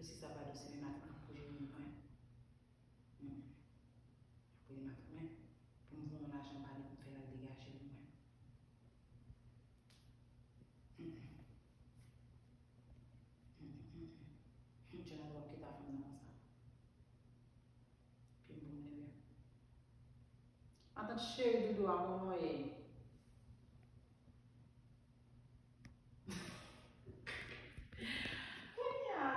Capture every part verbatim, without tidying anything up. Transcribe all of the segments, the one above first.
Dosye sa pa dosye men matant ap priye pou mwen. Hmm. Ap priye matant mwen pou m voye yon lajan ba li pou m fè l al degaje pou mwen. Hmm. Hmm, hmm, hmm. Hmm, Jonathan ap kite fanm nan konsa. Pye m pou m leve. Matant cheri doudou a, kòman w ye? Kounye a,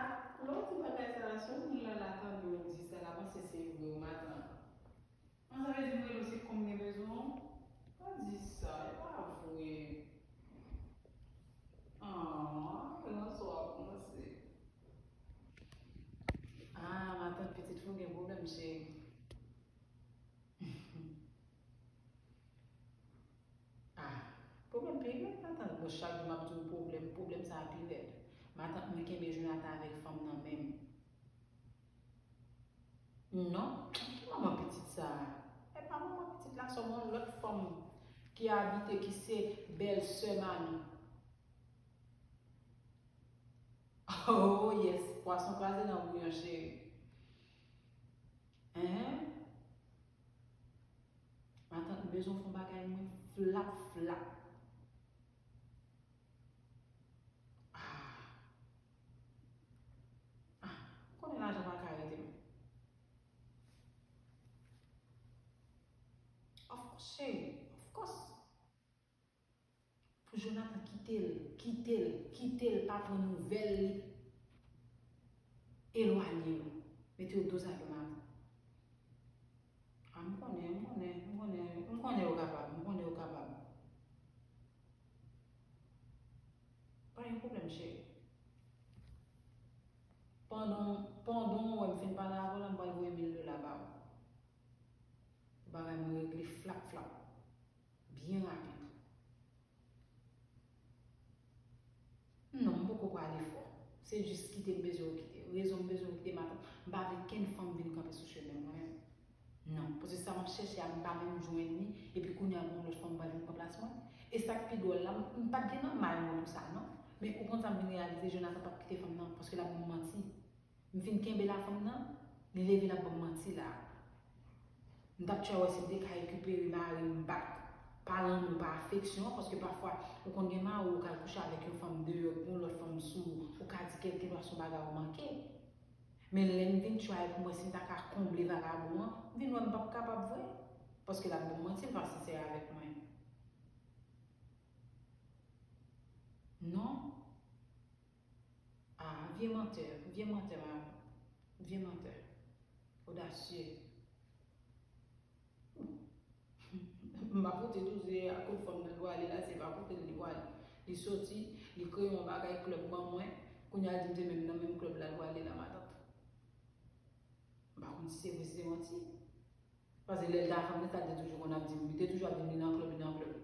lè w di bagay sa la, si yon moun la, la tande w di sa, la panse se vre, w matant. An, sa vle di m rele w se kòm gen bezwen w? Pa di sa, e pa vre. An, kòmanse w ap kòmanse. Ah, matant pitit fi w gen pwoblèm, cheri. Ah, pwoblèm pi rèd, matant. Bon, chak jou m ap di w pwoblèm, pwoblèm sa a pi rèd. Matant mwen kenbe Jonathan avèk fanm nan menm. Non, ki manman pitit sa a? E pa manman pitit la, se yon lòt fanm ki abite, ki se bèlsè Manu. Oh yes, pwason kraze nan bouyon, cheri. Hein? Matant, m bezwen w fè yon bagay mwen flap flap. Ah. Ah, m konnen lajan pa ka rete m. Of course, cheri. Of course. Pou Jonathan kite l, kite l, kite l, pa pran nouvèl li. Elwanye yo. Mete yo do zafè matant. Ah, m konnen, m konnen, m konnen, m konnen yo kapab, m konnen yo kapab. Pa gen pwoblèm, cheri. Pandan, pandan w wè m fin pale avè w la, m pral voye mil dola ba w. Bagay mwen regle flap flap. Byen rapid. Non, m poko prale fò. Se jis kite m bezwen w kite. Rezon m bezwen w kite matant. M pa vle kenn fanm vin kanpe sou chemen mwen menm. Non, paske sa m ap chèche a, m pa menm jwenn li, epi kounye a gon lòt fanm pral vin pran plas mwen. E sa k pi dwòl la, m, m pa t gen nan may mwen pou sa, non. Men ou konn sa m vin reyalize, Jonathan p ap kite fanm nan, paske l ap ban m manti. M fin kenbe la fanm nan, li leve l ap ban m manti la. M t ap try wè si m te ka rekipere mari m back. Pa lanmou, pa afeksyon, paske pafwa, ou konn gen mari w, ou ka al kouche avèk yon fanm deyò, epi yon lòt fanm sou ou, ou ka di kèlke lwa se yon bagay ou manke. Men lè m vin try pou m wè si m ta ka konble vagabon an, m vin wè m p ap kapab vre. Paske l ap ban m manti, l pa sensè avèk mwen. Non. Ah, vye mantè, vye mantè, madanm. Vye mantè. Odasye. M pa kote tou, se a kot fanm nan dwe ale la, se pa kote l li pral. Li soti, li kreye yon bagay klèb ban mwen, kounye a di m se menm nan menm klèb la l pral ale la, matant. M pa konn si se vre, si se manti. Paske lè l ta fanm nan, sa l te toujou konn ap di m. Li te toujou ap di m li nan klèb, li nan klèb.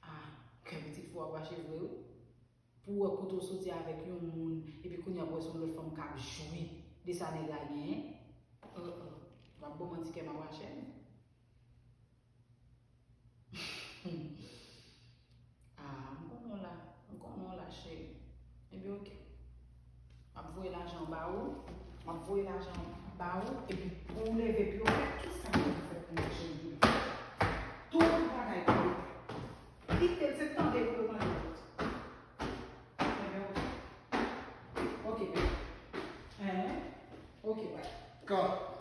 Ah, kè pitit fi w ap rache vre wi. Pou w wè kote w soti avèk yon moun, epi kounye a pou w wè se yon lòt fanm k ap jwi de sa nèg la genyen. Uh, uh. M ap ba w manti, kè m ap rache m. Ah, m konnen w la. M konnen w la, cheri. Ebyen, oke. M ap voye lajan ba ou. M ap voye lajan ba ou. Epi pou w leve pye w, fè tout sa w vle fè pou mwen, cheri. Tout bagay pou ou. Kite l, se tande pou yo tande tout. Ebyen, oke. Oke, bye. Hein? Oke, bye. Kò.